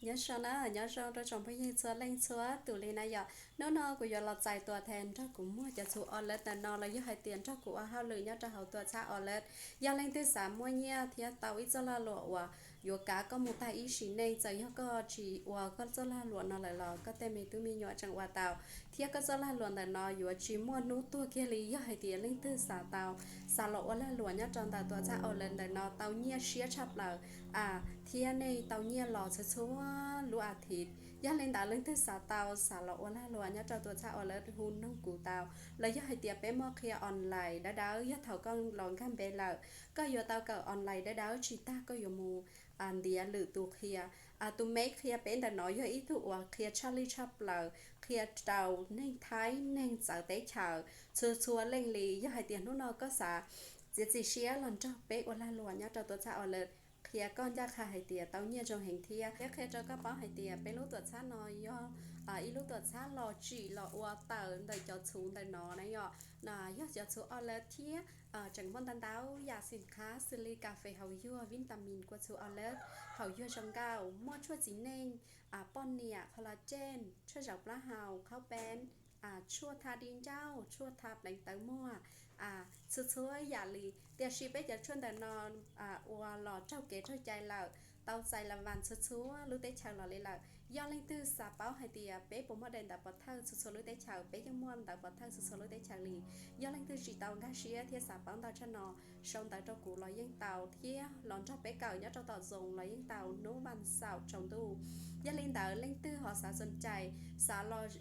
Nyob zoo na, nyob zoo rau tsoom phooj ywg txhua leej txhua tus li na yom. Hnub no kuv yuav los txais tuam thees nrog kuv muag cov txhuv alert ntawm no los yog hais tias nrog kuv ua hauj lwm nyob rau hauv tuam txhab alert. Yog leej twg xav muaj nyiaj thiab tau ib txoj lag luam uas yuav kav koj mus tag ib sim neej, txawm yog koj tsis ua koj txoj lag luam no lawm los koj tej me tub me nyuam tseem ua tau, thiab koj txoj lag luam ntawm no yuav tsis muaj hnub tuag kiag li. Yog hais tias leej twg xav tau, xav los ua lag luam nyob rau ntawm tuam txhab alert ntawm no tau nyiaj siab tshaj plaws, a, thiab nej tau nyiaj los txhua txhua lub as thiv. Yog li ntawd leej twg xav tau, xav los ua lag luam nyob rau tuam txhab alert hu nug kuv tau, los yog hais tias peb muaj qhia online dawb dawb, yog thaum koj los nkag npe lawm, koj yuav tau kawm online dawb dawb tsis tag koj yuav mus, a, ntiav lwm tus qhia. A, tus me qhia peb ntawm no yog ib tug uas qhia tshaj lij tshaj plaws, qhia rau neeg Thaib neeg txawv teb chaws txhua txhua leej li. Yog hais tias hnub no koj xav txiav txim siab los nrog peb ua lag luam nyob rau tuam txhab alert, qhia koj ncaj qha hais tias tau nyiaj zoo heev thiab, thiab qhia rau koj paub hais tias peb lub tuam txhab no yog, a, ib lub tuam txhab los tsim los ua tawm ntawm cov txhuv ntawm no na yom. Yog cov txhuv alert thiab, a, tseem muaj ntau ntau yam xim qhab xws li kas fes haus yuag, vitamin kua txhuv alert haus yuag zoo nkauj, muaj tshuaj txiv neej, a, poj niam, collagen, tshuaj zaum plaub hau, khaub peeb, a, tshuaj tha di ncauj, tshuaj tha pleev tawv muag, a, txhua txhua yam li. Tiam sis peb cov tshuaj ntawm no, a, ua los raug kev raug cai lawm, tau txais las vas txhua txhua lub teb chaws los li lawm. Yog leej twg xav paub hais tias peb puas muaj daim ntawv pov thawj txhua txhua lub teb chaws, peb yeej muaj ntawv pov thawj txhua txhua lub teb chaws li. Yog leej twg tsis tau nkag siab thiab xav paub ntau tshaj no, sau ntawv rau kuv los yeej tau, thiab los nrog peb kawm nyob rau tom Zoom los yeej tau hnub vas xaum tsaus ntuj. Yog li ntawd leej twg ho xav xoom cai, xav los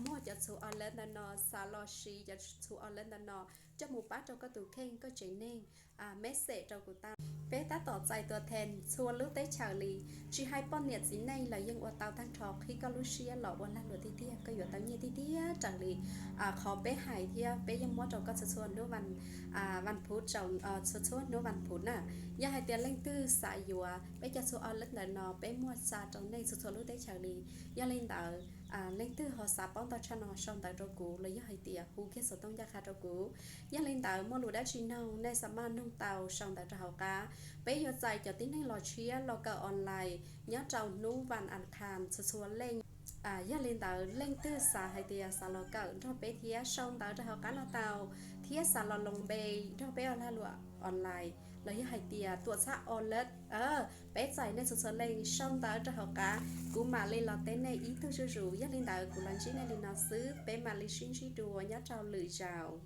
muag cov txhuv alert ntawm no, xav los siv cov txhuv alert ntawm no coj mus pab rau koj tus kheej koj tsev neeg, a, message rau kuv tau. Peb tab tom txais tuam thees txhua lub teb chaws li, tsis hais poj niam txiv neej los yeej ua tau tag nrho. Qhib koj lub siab los ua lag luam tiag tiag koj yuav tau nyiaj tiag tiag raws li, a, qhov peb hais thiab peb yeej muab rau koj txhua txhua hnub vas, a, vas phuv tsaus, a, txhua txhua hnub vas phuv na. Yog hais tias leej twg xav yuav peb cov txhuv alert ntawm no peb muaj xa rau nej txhua txhua lub teb chaws li. Yog li ntawd, a, leej twg ho xav paub ntau tshaj no sau ntawv rau kuv los yog hais tias hu kiag xov tooj ncaj qha rau kuv. Yog li ntawd muaj lus dab tsi noog nej xa maj noog tau sau ntawv rau hauv qab. Peb yuav txais cov tib neeg los tshiab los kawm online nyob rau hnub vas as khas txhua txhua leej. A, yog li ntawd leej twg xav hais tias xav los kawm nrog peb thiab sau ntawv rau hauv qab no tau, thiab xav los loos npe nrog peb ua lag luam online los yog hais tias tuam txhab alert, peb txais nej txhua txhua leej sau ntawv rau hauv qab, kuv mam li los teb nej ib tug zuj zus. Yog li ntawd kuv los ntsib nej li no xwb, peb mam li sib ntsib dua nyob rau lwm zaus.